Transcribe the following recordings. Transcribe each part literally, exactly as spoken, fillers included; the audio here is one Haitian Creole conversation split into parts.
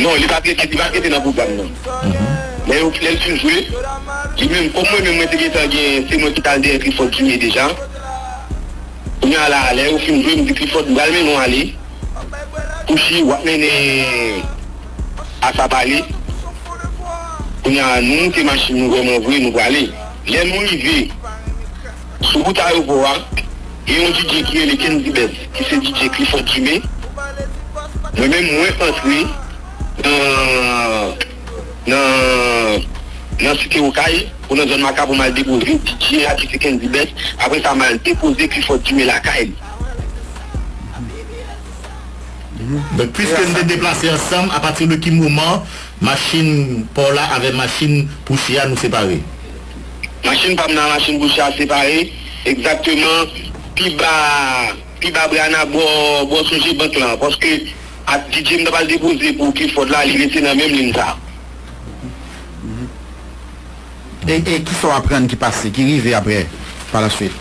Non, li pa t rete, li pa t rete nan pwogram nan. Lè yo, lè l fin jwe, li menm, kòm mwen menm, mwen te gentan gen, se mwen ki t al dèyè Clifford Dumé deja. Kounye a la, lè yo fin jwe, m di Clifford, m pral mennen w ale. Kouchi, w ap mennen Asa pale. Kounye a, nou moute machin nou vrèman vre, nou prale. Lè nou rive sou wout ayewopò a, gen yon D J ki rele Kendy Best, ki se D J Clifford Dumé. Mwen menm, mwen antre nan, nan, nan Site Okay, pou nan zòn Maka pou m al depoze D J a ki se Kendy Best. Apre sa, m al depoze Clifford Dumé lakay li. Donk, piske n te deplase ansanm, apati de ki moman machin pa w la avè machin Pouchi a nou separe? Machin pa m nan, machin Pouchi a separe, egzakteman, pi ba, pi ba Brana, bò, bò Sogebank lan, paske ak D J m t ap al depoze pou Clifford la, li rete nan menm liy sa. E, e kisa w aprann ki pase, ki rive apre, pa la swit?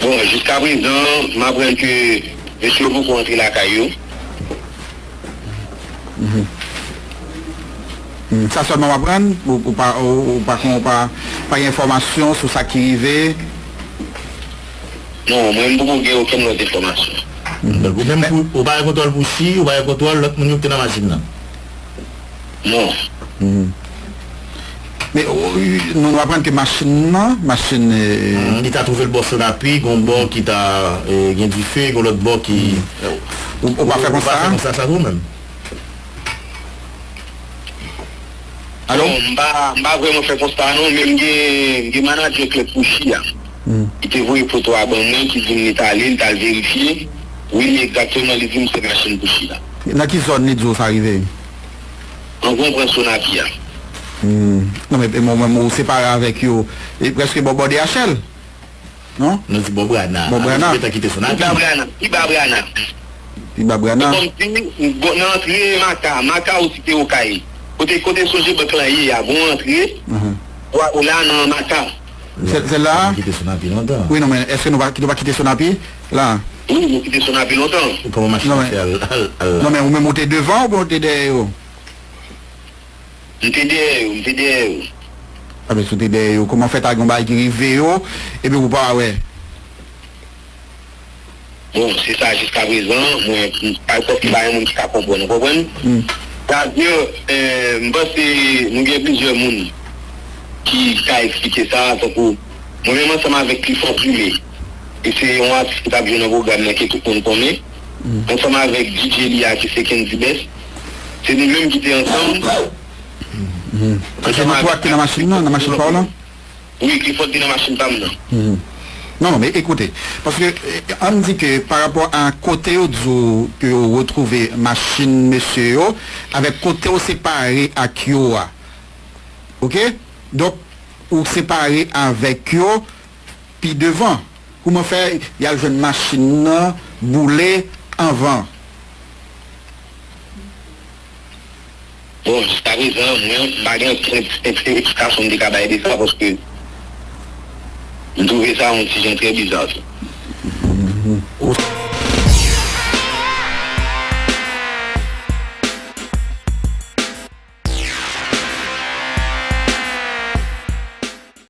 Bon, jiska prezan, m aprann ke mesye yo poko antre lakay yo. Mhm. Mm, sa sèlman w aprann? Ou, ou pa, ou, ou pa, ou pa, pa gen enfòmasyon sou sa ki rive? Non, mwen, m poko gen okenn lòt enfòmasyon. Donk, ou menm, pou, ou pa gen kontwòl Pouchi, ou pa gen kontwòl lòt moun yo ki te nan machin nan? Non. Mhm. Men, o, nou, nou aprann ke machin nan, machin, eh, mm, li ta twouve l bò Sonapi, gon bò ki ta, eh, gen dife, gon lòt bò ki... Ou, ou pa fè konsta? Ou pa fè konsta sa tou menm? Alo? Non, m pa, m pa vrèman fè konsta non, men m gen, m gen manadjè klèb Pouchi a. Hmm. Li te voye foto a ban mwen, ki di m li t ale, li t al verifye. Wi, egzakteman, li di m se machin Pouchi la. Nan ki zòn li di w sa rive? An gwo pran Sonapi a. Hmm. Non, men, men, men, ou separe avèk yo, e prèske bò, bò D H L? Non? Nou di bò Brana. Bò Brana. Alò, ou gentan kite Sonapi. Pi ba Brana, pi ba Brana. Pi ba Brana. Se kòmsi, nan antre Maka, Maka ou Site Okay. Kote, kote Sogebank lan ye a, gon antre, mhm, ou la nan Maka. Se, se la? Nou kite Sonapi lontan. Wi, non, men èske nou pa, nou pa kite Sonapi la? Wi, nou kite Sonapi lontan. Kòman machin nan fè al, al, al la? Non, men ou menm ou te devan oubyen ou te dèyè yo? M te dèyè yo, m te dèyè yo. A, men si w te dèyè yo, kòman fè ta gen yon bagay ki rive yo, epi ou pa wè? Bon, se sa jiska prezan, mwen, m pa kwè ke pa gen moun ki ka konprann, ou konprann? Hmm. Sa di, eh, m panse nou gen plizyè moun ki ka eksplike sa, tankou mwen menm ansanm avèk Clifford Dumé, e se yon atis ki t ap jwe nan pwogram nan ke tout moun konnen, hmm, ansanm avèk D J li a ki se Kendy Best, se nou menm ki te ansanm. Hmm. Ansanm avèk... Se nou twa ki nan machin nan, nan machin pa w lan? Wi, Clifford te nan machin pa m nan. Hmm. Non, non, men ekoute, paske, eh, ann di ke pa rapò a kote yo di w ke yo retwouve machin mesye yo, avèk kote w separe ak yo a, oke? Donk, ou separe avèk yo pi devan. Kòman fè y al jwenn machin nan boule anvan? Bon, jiska prezan, mwen, m pa gen okenn eks-, eks-, eksplikasyon m te ka bay de sa, paske m twouve sa yon ti jan trè biza tou.